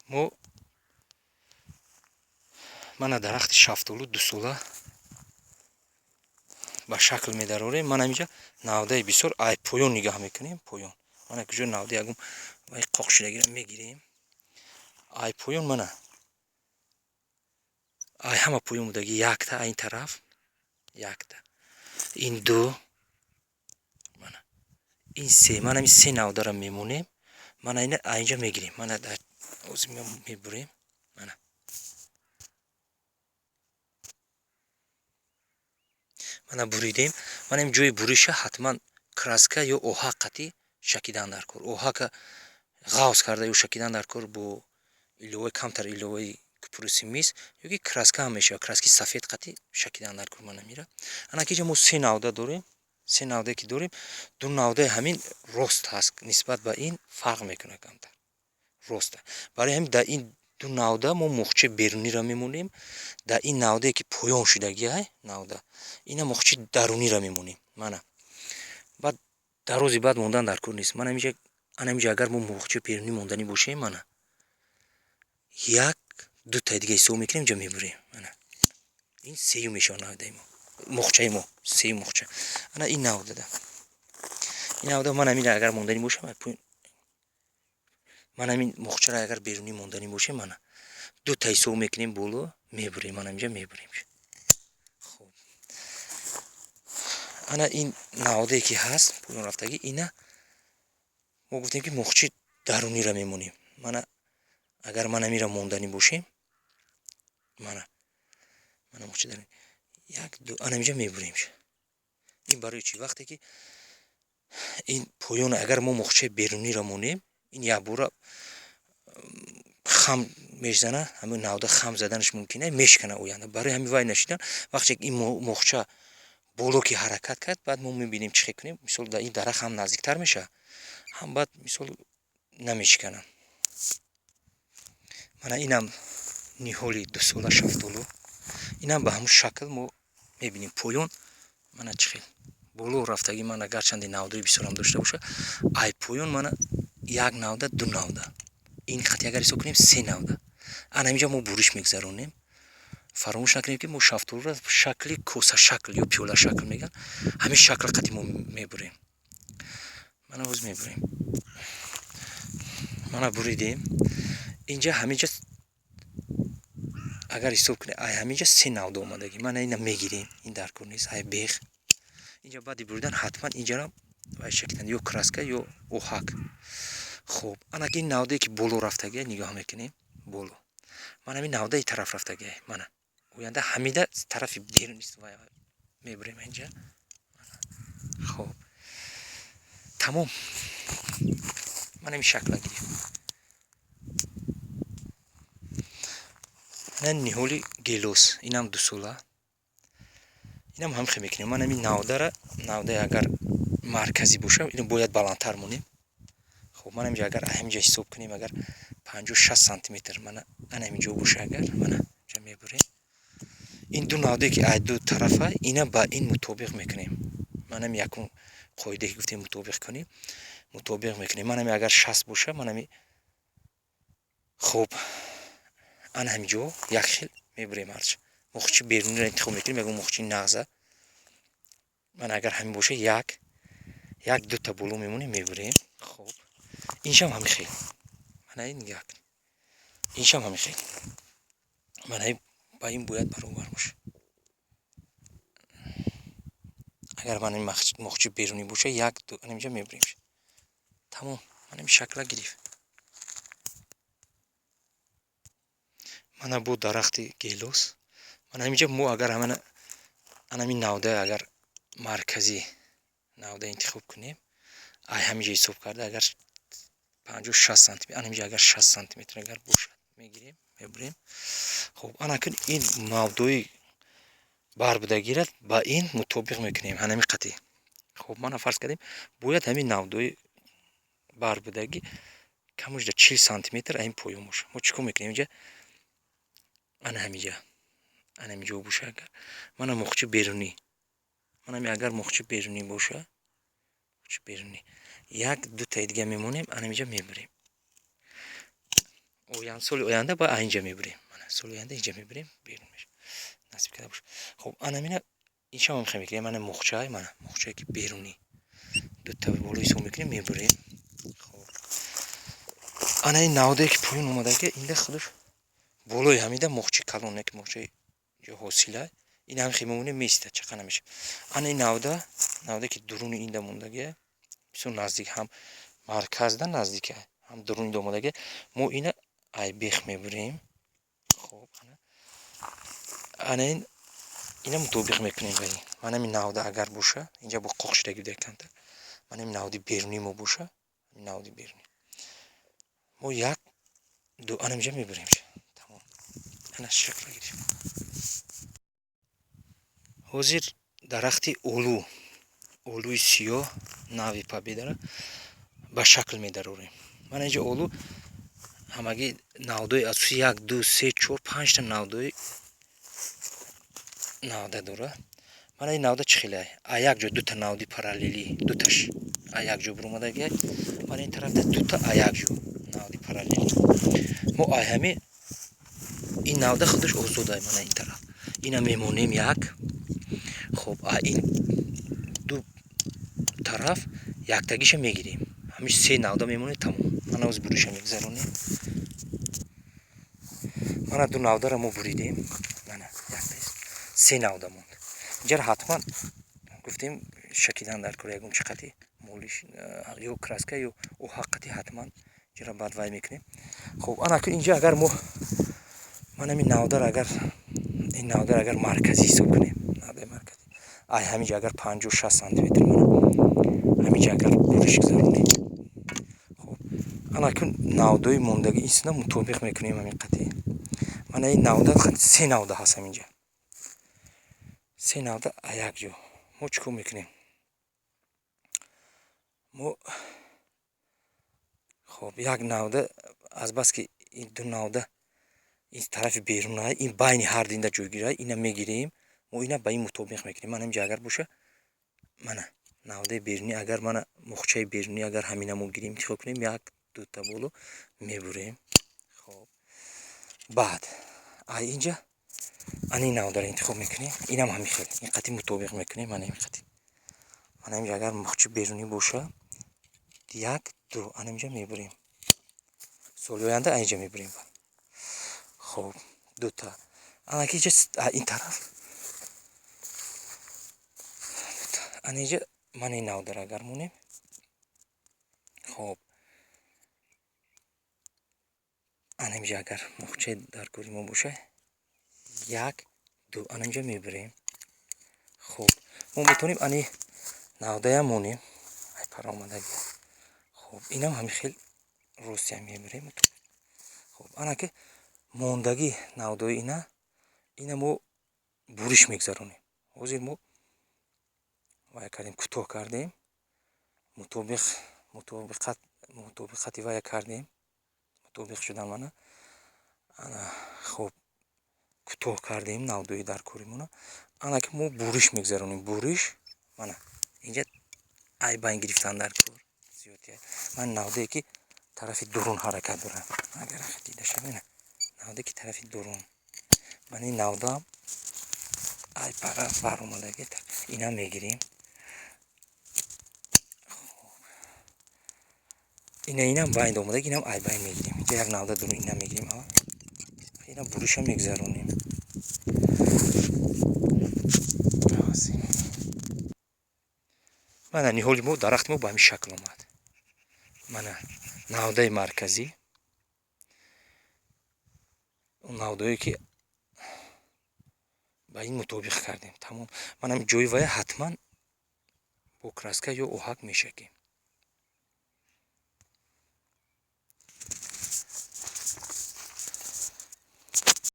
Мо мана дарахти шафтолу дусола ба шакл медарорем. Мана инҷа навдаи бисёр ай поён нигаҳ мекунем, поён. Мана куҷо навда ягон вай қоқ шудагиро мегирем. Ай поён мана ай ҳама поён будаги якта, ай ин тараф якта, ин ду, мана ин се. Мана ин се навдара мемонем. Мана ина инҷа мегирем. Мана ҳозир мебурем. Мана мана буридем. Мана ин ҷои буриша ҳатман краска ё оҳак қатӣ шакидан дар кор. Оҳака ғавз карда ё шакидан дар кор бо иловаи камтар иловаи купоруси мис ё ки краска ҳам мешавад, краски сафед қатӣ шакидан дар кор. Мана мира. Ана ки инҷа мо се навда дорем. Се навдае ки дорем, ду навдаи ҳамин рост ҳаст, нисбат ба ин фарқ мекунад камтар. Роста. Барои ҳамин дар ин ду навда мо мухчаи беруниро мемонем, дар ин навдае ки поён шудагиай навда, ина мухчаи даруниро мемонем. Мана баъд дарози баъд мондан дар кор нест. Мана инҷа, ана инҷа агар мо мухчаи берунӣ монданӣ бошем, мана як дутаи дига ҳисоб мекунем, инҷа мебурем. Мана ин сеюм мешавад навдаи мо, мухчаи мо, сеюм мухча. Ана ин навдада, ин навда мана ҳамин агар монданӣ бошем, мана ҳамин мухчаро агар берунӣ монданӣ бошем, мана дута ҳисоб мекунем, боло мебурем, мана инҷа мебурем. Хуб, ана ин навдае ки ҳаст поён рафтагӣ, ина мо гуфтем ки мухчи даруниро мемонем. Мана агар ман ҳаминро монданӣ бошем, мана мана мухчи даруни як ду, ана инҷа мебурем. Ин барои чӣ? Вақте ки ин поён агар мо мухчаи беруниро монем, ин якбора хам мезана, ҳамин навда хам заданаш мумкин е, мешкана оянда. Барои ҳамин вай нашидан, вақте ки ин мухча боло ки ҳаракат кард, баъд мо мебинем чӣ хел кунем. Мисол дар ин дарахт ҳам наздиктар мешавад, ҳам баъд мисол намешикана. Мана инам ниҳоли дусола шафтолу. Инам ба ҳамун шакл мо мебинем поён мана чӣ хел боло рафтагӣ. Мана гарчанде навдаи бисёрам дошта бошад, ай поён мана як навда, ду навда, ин хати агар ҳисоб кунем се навда. Ана инҷа мо буриш мегзаронем. Фаромӯш накунем ки мо шафтолуро шакли косашакл ё пиёлашакл мегӯянд, ҳамин шакл қати мо мебурем. Мана ҳоз мебурем. Мана буридем. Инҷа ҳаминҷа агар ҳисоб кунем, ай ҳаминҷа се навда омадагӣ. Мана ина мегирем, ин дар кор нест, ай бех. Инҷа баъди буридан ҳатман инҷаро вай шакидан ё краска ё оҳак. Хуб, ана ки ин навдае ки боло рафтагия нигоҳ мекунем, боло. Мана ҳамин навдаи тараф рафтагия. Мана оянда ҳамида тарафи берун мебурем инҷа. Хуб, тамом. Мана ҳамин шакла гирифт. Мана ниҳоли гелос, инам дусола. Инам ҳам хел мекунем. Мана ҳамин навдара, навдаи агар марказӣ боша, ино бояд баландтар монем. Хуб, мана инҷа агар ҳаминҷа ҳисоб кунем, агар 50-60 сантиметр мана ана ҳаминҷо боша, агар мана инҷа мебурем. Ин ду навдае ки ай ду тарафа, ина ба ин мутобиқ мекунем. Мана ҳамин якум қоидае ки гуфтем мутобиқ кунем, мутобиқ мекунем. Мана ҳамин агар 60 боша, мана ҳамин хуб, ана ҳамин ҷо як хел мебурем. Ҳарчи мухчи беруниро интихоб мекунем, ягон мухчи нағза. Мана агар ҳамин боша, як як дута боло мемонем, мебурем. Хуб, иншам ҳамин хел. Мана ин як, иншам ҳамин хел. Мана ба ин бояд баробар боша. Агар мана ин мухчи берунӣ боша, як ду, ана инҷа мебурем. Тамом, мана ин шакла гирифт. Мана бо дарахти гелос. Мана ҳаминҷа мо агар ана ҳамин навда агар марказӣ навда интихоб кунем, ай ҳаминҷа ҳисоб карда агар 50-60 сантиметр, ана ҳаминҷа агар 60 сантиметр агар бошад, мегирем, мебурем. Хуб, ана акун ин навдои барбудагиро ба ин мутобиқ мекунем, ҳамин қатӣ. Хуб, мана фарз кардем, бояд ҳамин навдои барбудагӣ камаш да 40 сантиметр ин поён бошад. Мо чӣ кор мекунем инҷа? Ана ҳаминҷа, ана ҳаминҷо боша агар мана мухчи берунӣ, мана ҳамин агар мухчи берунӣ боша, мухчи берунӣ як дутаи дига мемонем, ана ҳаминҷа мебурем. Соли оянда ба инҷа мебурем. Мана, соли оянда инҷа мебурем, берун мешавад. Насиб карда бош. Хоб, анамина инша мо мехоҳем мекунем. Мана мухчай, мана мухчае ки берунӣ дута боло ҳисоб мекунем, мебурем. Хоб, ана ин навдае ки поён омадаги, инда худаш болои ҳамида мухчи калон, ки мухчаи ҷо ҳосила, ин ҳам хел мемонем, меистад, чақа намешавад. Ана ин навда, навдае ки дуруни инда мондагия, бисёр наздик, ҳам марказда наздика, ҳам дуруни омадагия, мо ина ай бех мебурем. Хоб, ана ин ина мутобиқ мекунем ба ин. Мана ин навда агар боша, инҷа бо қоқ шидаги буда камтар, мана ин навди берунӣ мо боша, навди берунӣ мо як ду ана инҷа мебурем. Тамом, ана шакла гирифт. Ҳозир дарахти олу, олуи сиёҳ, нави Победара ба шакл медарорем. Мана инҷа олу ҳамагӣ навдои асосӣ як, ду, се, чор, панҷта навдои навда дорад. Мана ин навда чӣ хеле? А як ҷо дута навди параллелӣ, дуташ а як ҷо буромадагиай. Мана ин тарафда дута а як ҷо навди параллелӣ. Мо ай ҳами ин навда худаш озодай. Мана ин тараф ина мемонем як. Хоб, а ин ду тараф яктагиша мегирем, ҳамиш се навда мемонем, тамом. Мана оз буриша мегзаронем. Мана ду навдаро мо буридем, мана яктаист, се навда монд. Инҷаро ҳатман гуфтем, шакидан дар кор, ягон чи қати молиш ё краска ё оҳак қати ҳатман инҷаро баъд вай мекунем. Хоб, ана инҷа агар мо ман ҳамин навдаро, агар ин навдаро агар марказӣ ҳисоб кунем, навдаи марказӣ ай ҳаминҷа агар 50-60 сантиметр, мана ҳаминҷа агар буриш гузаронем. Хоб, ана акун навдои мондагӣ инсина мутобиқ мекунем ҳамин қати. Мана ин навда, се навда ҳаст ҳаминҷа, се навда а як ҷо. Мо чӣ кор мекунем? Мо, хоб, як навда, азбаски ин ду навда ин тарафи беруна, ин байни ҳар динда ҷойгир, ина мегирем, мо ина ба ин мутобиқ мекунем. Мана инҷа агар боша, мана навдаи берунӣ, агар мана мухчаи берунӣ, агар ҳамина мо гирем, интихоб кунем, як дута боло мебурем. Хоб, баъд ай инҷа ана ин навдаро интихоб мекунем, инам ҳамин хел ин қати мутобиқ мекунем. Мана ин қати, мана инҷа агар мухчи берунӣ боша, як, ду, ана инҷа мебурем. Соли оянда инҷа мебурем. Хоб, дута анаки инҷа ин тараф, ана инҷа мана ин навдаро агар монем. Хоб, ана инҷа агар мухчаи даркори мо боша, як, ду, ана инҷа мебурем. Хоб, мо метавонем ани навдаям монем, ай пара омадаги. Хоб, инам ҳамин хел ростиам мебурем. Хоб, анаки мондагӣ навдои ина мо буриш мегзаронем. Ҳозир мо вай кардем, кӯтоҳ кардем, мутобиқ мутобиқати вая кардем, мутобиқ шудан. Мана ана, хоб, кӯтоҳ кардем навдои даркоримона. Анаки мо буриш мегзаронем. Буриш мана инҷа ай байн гирифтан дар кор зиёдтия. Ман навдае ки тарафи дурун ҳаракат дорам, агар дида шава, навдае ки тарафи дурун, ман ин навдаам ай пара баромадаги, ина мегирем. Ина инам байн омадаги, инам ай байн мегирем. Инҷа як навда дурун, ина мегирем аввал, ина буриша мегзаронем. Мана ниҳоли мо, дарахти мо ба ҳамин шакл омад. Мана навдаи марказӣ, он навдое ки ба ин мутобиқ кардем, тамом. Мана ҳамин ҷои вая ҳатман бо краска ё оҳак мешакем.